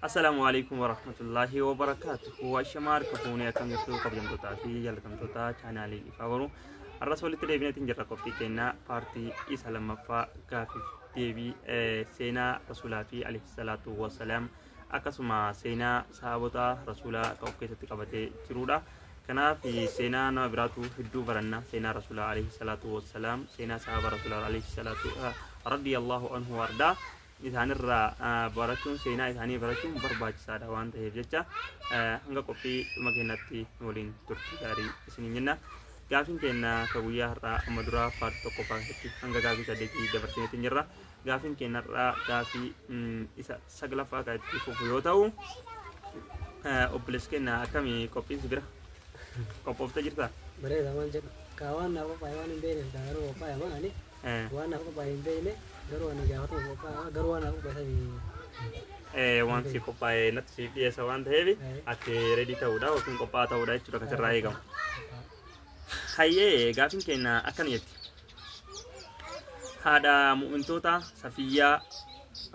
Assalaamu alaikum warahmatullaahi wabarakaatuhu. Ashamaa harka fuunee akkam jirtu kabajamtootaa fi jaallatamtoota chaanaalii Ifaa Boruu. Har'as walitti deebineetiin jirra qophii keenyaa paartii isa lammaffaa gaafiif deebii seenaa Rasuulaa fi alayhi salaatu wassalaam akkasuma seenaa sahaabota Rasuulaa kan of keessatti qabatee jirudha. Kanaaf seenaa nama biraatu hedduu baranna seenaa Rasuulaa alayhi salaatu wassalaam seenaa sahaaba Rasuulaa alayhi salaatu radiyallahu anhu wardaa isaanirraa barachuun seenaa isaanii barachuun barbaachisaadha waan ta'eef jecha hanga qophii dhuma keenyatti nu waliin turtii gaarii isiniin jenna. Gaafiin keenya ka guyyaa har'aa amma duraa paartii tokkoffaa keessatti hanga gaafii saddeetii dabarsineetiin jirra. Gaafiin keenya har'aa gaafii isa saglaffaa kan itti fufu yoo ta'u obboleessi keenya akkamii qophiin si bira qophooftee jirtaa? Bareeda waan jedhu. Kaa waan naa qophaa'e waan hin beekneef kaa garuu qophaa'e maa ani waan naaf qophaa'e hin beekne garuu ani gaafatama qophaa'e garuu waan naaf qophaa'e sani Waan si qophaa'e natti siif dhiyeessa waan ta'eef ati ready ta'uudha yookiin qophaa'aa ta'uudha jechuudha kan sirraa eegamu. Hayyee gaafiin keenya akkana jetti. Haadha mu'mintoota Safiyyaa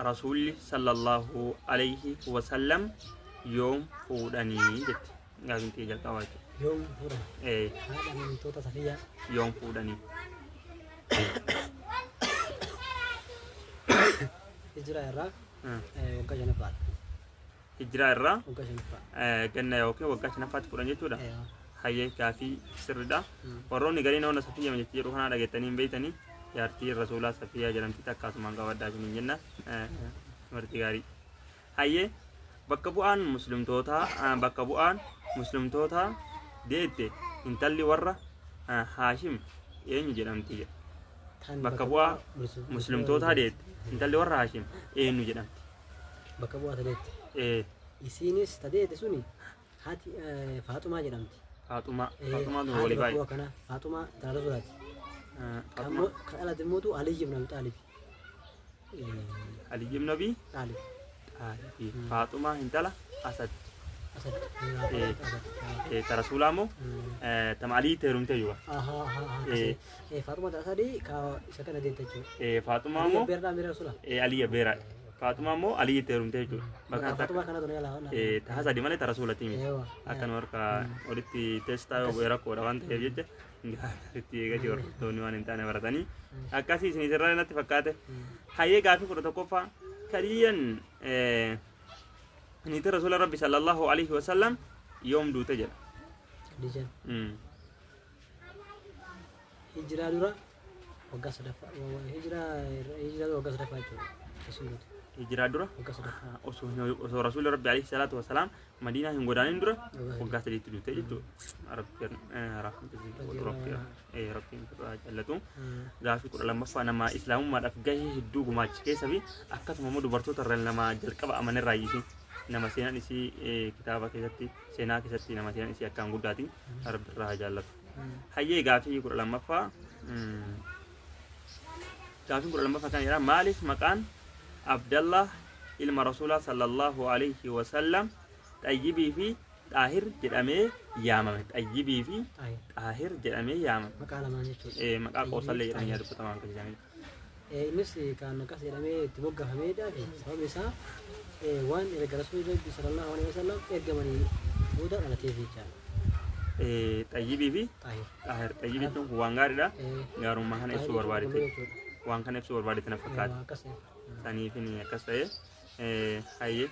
Rasuulli sallallahu alayhi wasallam yoom fuudhanii jetti. Gaafiin kee jalqabaa jechuudha. Yoom fuudhan? Ee, Haadha amantoota Safiyyaa. Yoom fuudhanii? Hijiraa irraa waggaa shanaffaadha. Hijiraa irraa Waggaa shanaffaa. Ganna yookiin waggaa shanaffaatti fuudhan jechuudha. Eewa. Hayyee gaafii sirriidha. Warroonni gariin oona Safiyyaa jechi jedhu kanaa dhageettanii hin beektanii jaartii Rasuulaa Safiyyaa jedhamti takkaasumaan qabaddaa isiniin jenna. Dubartii gaarii. Hayyee bakka bu'aan muslimtootaa bakka bu'aan muslimtootaa deette intalli warra Haashim eenyu jedhamti jedha. Tan Bakka bu'aa muslimtootaa deette intalli warra Haashim eenyu jedhamti. Bakka bu'aa ta deette. Ee. Isiinis ta deette suni haati Faaxumaa jedhamti. Faaxumaa. Ee, Faaxumaa tun haati walii bakka baay'ee. bu'aa kanaa Faaxumaa intala Rasuulaati. Kan Faaxumaa. kan dhalate immoo Aliyyi ibn Abi Xaalib. Ali ibn Abi Xaalib. Xaalib. Faaxumaa intala Asad. Asad. Asad. Ta Rasuulaa immoo tama Alii itti heerumtee jiru. Ahaa ahaa akkasii. Faaxumaa intala Asadii ka isa kana deette jechuudha. Faaxumaa Aliyyi immoo Abbeerraa Amira Rasuulaa. Alii Abbeeraa. Faaxumaa immoo Alii itti heerumtee jechuudha. Bakka Bakka Faaxumaa kana tun yaalaa. Ta Asadi malee ta Rasuulatii miti. Eewa. Akka nu harka walitti teestaa yoo bu'e rakkoodha waan ta'eef jecha itti eegati hordoftoonni waan hin taane baratanii akkasii isin isirraa natti fakkaate. Hayyee gaafii 11ffaa Kadiyan niitii Rasuula Rabbi sallallahu alaihi wasallam yoom duute jedha. Khadiijaan hijiraa dura waggaa sadaffaa hijiraa dura waggaa sadaffaa jechuudha. Isin duute. Hijiraa dura Waggaa sadaffaa. Osoo Rasuulli Rabbi alaihi salaatu wasalaam Madiinaa hin godaanin dura Waggaa waggaa sadiitti duute jechuudha. Rabbiin Rabbi Rabbiin irraa jaallatu. Gaafii 12ffaa nama islaamummaadhaaf gahee hedduu gumaache keessa fi akkasuma immoo dubartoota irra nama jalqaba amanerraa isiin nama seenaan isii kitaaba keessatti seenaa keessatti nama seenaan isii akkaan guddaati Rabbi irraa haa jaallatu. Hayyee gaafii 12ffaa gaafiin 12ffaa kan jedha maaliif maqaan Abdallah ilma Rasuulaa sallallahu alaihi wasallam Xayyibii fi Xaahir jedhamee yaamame. Xayyibii fi Xaahir. Xaahir jedhamee yaamame. Maqaa lamaan jechuudha. Maqaa Xayyibii fi qoosallee jedhamee Xaahir. dubbatamaa kan jedhamee. Innis kan akkas jedhamee itti moggaafameedhaa fi sababni isaa waan erga Rasuulli Rabbi sallallahu alaihi wasallam ergamanii booda dhalateef jechaadha. Xayyibii fi Xaahir. Xaahir. Xayyibii jechuun kun waan gaariidha. Gaarummaa kana Xaahir ibsuu jechuun barbaadete. qulqulluu jechuudha. Waan kana ibsuu barbaadete na fakkaata. Akkas ta'e. Saniifin akkas ta'e. Hayyee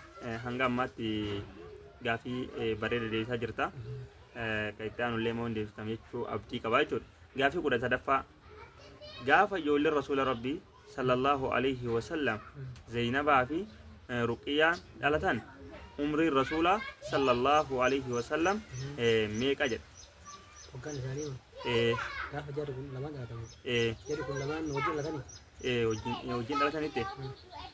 hanga ammaatti gaafii bareeda deebisaa jirta. Kan itti aanullee immoo hin deebiftam jechuu abdii qabaa jechuudha. Gaafii 13ffaa gaafa ijoolleen Rasuula Rabbii sallallahu alaihi wasallam Zaynabaa fi Ruqiyyaan dhalatan umriin Rasuulaa sallallahu alaihi wasallam meeqa jedha. Waggaan isaanii moo? Ee, Gaafa jarri kun lamaan dhalatamu. Ee, Jarri kun lamaan wajjin dhalatanii? Ee, wajjin dhalatanitti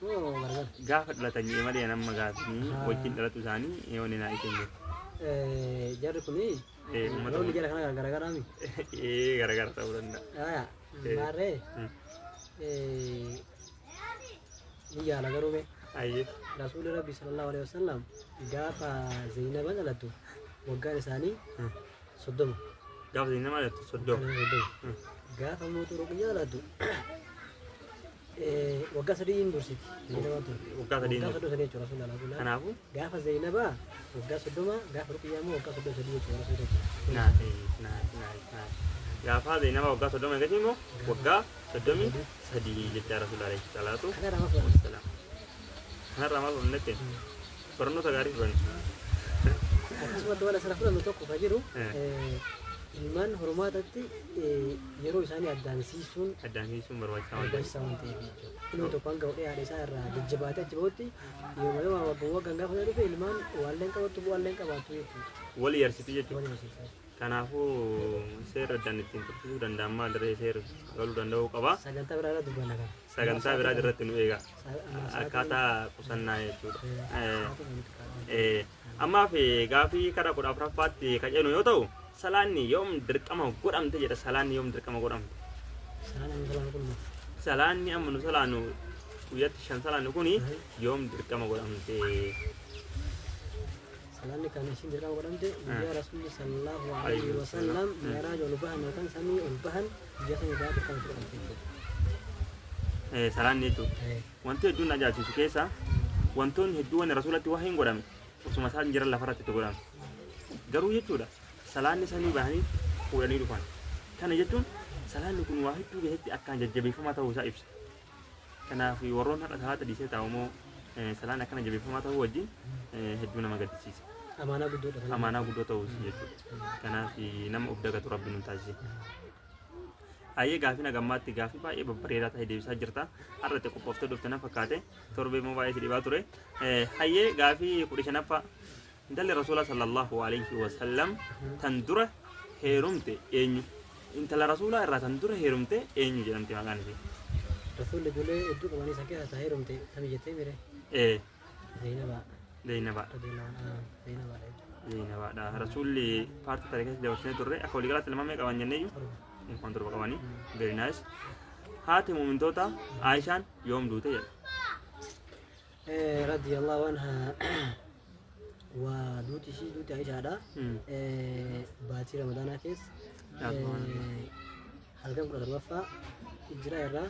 Moo gargar? Gaafa dhalatan jedhee malee nama gaafii wajjin dhalatu isaanii yoo ni naa isheen jedhu. Jarri kun Ee, uummata loonni jara kana garagaraami. Ee, garagara ta'uu danda'a. Aya, Ee. maarree ni yaala garuu mee. Ayyee. Rasuulli Rabbi sallallahu alaihi wasallam gaafa Zeynaban dhalattu waggaan isaanii 30. Gaafa Zeynabaa dhalattu 30. Waggaan 30. Gaafa mootu Ruqiyyaa dhalattu Waggaa 3 dursiti. Zainabaan tun. Waggaa 3. Waggaa 33 jechuudha rasuulli alaa. Kanaafuu Gaafa Zainabaa waggaa 30, gaafa Ruqiyyaa immoo waggaa 33 jechuudha rasuulli jechuudha. Nice, nice, nice, nice. Gaafa Zainabaa waggaa 30 eegatti immoo waggaa 33 jecha rasuulli alayhi salaatu Kanarraa maal fudhanna? wassalaam. Kanarraa maal fudhanne? Barnoota gaarii fudhanne. Akkasumatti waan asirraa fudhannu tokko kan jiru ilmaan hormaatatti yeroo isaanii addaan siisuun Addaan hiisuun barbaachisaa waan ta'eef. Barbaachisaa waan ta'eef jechuudha. Ilmi tokko hanga hodhee haadha isaa irraa jajjabaatee achi bahutti yeroo yeroo waggaa waggaan gaafa inni dhufe ilmaan waalleen qabattu bu'aalleen qabaattu jechuudha. Wal yarsitu jechuudha. Wal yarsiisa. Kanaafuu seera addaan ittiin tursiisuu danda'an maal dirree seera galuu danda'uu qaba. Sagantaa biraa irra dubbanna kana. Sagantaa biraa irratti nu eega. Akkaataa qusannaa jechuudha. Ammaaf gaafii karaa 14ffaatti kan jennu yoo ta'u, salaanni yoom dirqama godhamte jedha. Salaanni yoom dirqama godhamte? Salaanni amma nu salaannu guyyaatti 5 salaannu kuni yoom dirqama godhamte? Salaanni kan ishiin dirqama godhamte guyyaa Rasuulli sallallahu alaihi wasallam mi'raaj ol bahan yookaan samii ol bahan, guyyaa sana irraa dirqama godhamte jechuudha. Salaanni jechuudha. Wanti hedduun na ajaa'ibsiisu keessaa wantoonni hedduu wanni rasuulatti waa hin godhame osuma isaan jiran lafarratti itti godhame. Garuu jechuudha salaanni samii bahanii fuudhanii dhufan. Kana jechuun salaanni kun waa hedduu keessatti akkaan jajjabeeffamaa ta'uu isaa ibsa. Kanaaf warroon har'a salaata dhiisee taa'u immoo salaanni akkana jabeeffamaa ta'uu wajjin hedduu nama gaddisiisa. Amaanaa guddoodha. Amaanaa guddoo ta'uu jechuudha. Kanaaf nama of dagatu Rabbi nu taasise. Ayyee, gaafii nagammaatti gaafii baay'ee babbareedaa ta'e deebisaa jirta. Har'a itti qophooftee dhufte na fakkaate. Torbee immoo baay'ee si dhibaa ture. Hayyee, gaafii 15ffaa. Intalli Rasuula sallallahu alaihi wasallam tan dura heerumte eenyu? Intala Rasuulaa irraa tan dura heerumte eenyu jedhamti maqaan ishee? Rasuulli ijoollee hedduu qabanii isa keessaa taa'ee heerumte tami jettee mire? Zainabaa. Zainabaa. Radiyallahu anha Zainabaadha. Zainabaadha. Rasuulli paartii tarii keessatti dabarsinee turre akka waliigalaatti ilmaan meeqa qaban jenneeyyu? 7. Ilmaan 7 qabanii. Very nice. Haati muumintoota Aayishaan yoom duute jedha? Radiyallahu anha waa duuti ishii, duuti Aishaadha. Baatii Ramadaanaa keessa Yaa subhaanallah. Halkan 17ffaa hijiraa irraa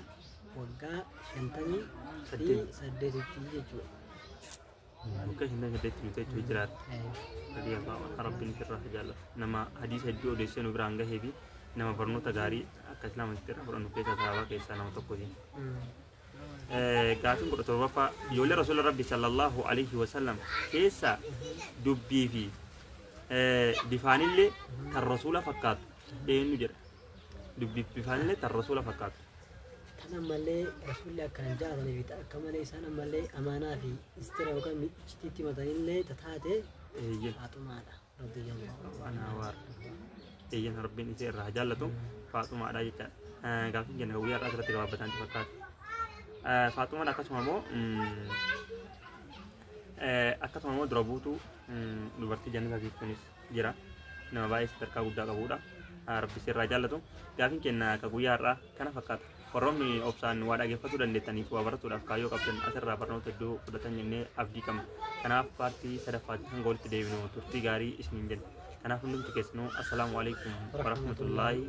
waggaa 8. 58tti jechuudha. Waggaa 58 duute jechuudha jiraata. Radiyallahu anha, Rabbiin irraa jaallatu. Nama hadiisa hedduu odeessee nu biraan gahee fi nama barnoota gaarii akka islaamatti irraa fudhannu keessaa sahaabaa keessaa nama tokko. Gaafiin 17ffaa, ijoollee rasuula Rabbi sallallahu alaihi wasallam keessaa dubbii fi bifaanillee tan rasuula fakkaatu eenyu jedha? Dubbii fi bifaanillee tan rasuula fakkaatu. Tan ammallee rasuulli akkaan jaalatanii fi akka malee isaan ammallee amaanaa fi istira yookaan icciitiitti himatanillee tataate Faaxumaadha. Radiyallahu anhaa waar. Eeyyen, Rabbiin isee irraa haa jaallatu, Faaxumaadha jechaadha. Gaafiin keenya guyyaa har'aa asirratti gabaabbataan fakkaata. Faaxumaan akkasuma immoo dura buutuu dubartii jannataatiif kunis jira. Nama baay'ee sadarkaa guddaa qabudha. Rabbi isee irraa jaallatu. Gaafiin keenya akka guyyaa har'aa kana fakkaata. Warroonni obsaan waa dhaggeeffatuu dandeettaniif waa baratuudhaaf kaayyoo qabdan asirraa barnoota hedduu fudhatan jennee abdii qabna. Kanaaf paartii sadaffaatti hanga walitti deebinu turtii gaarii isiniin jenna. Kanaaf hundumti keessanuu assalaamu alaikum warahmatullaahi.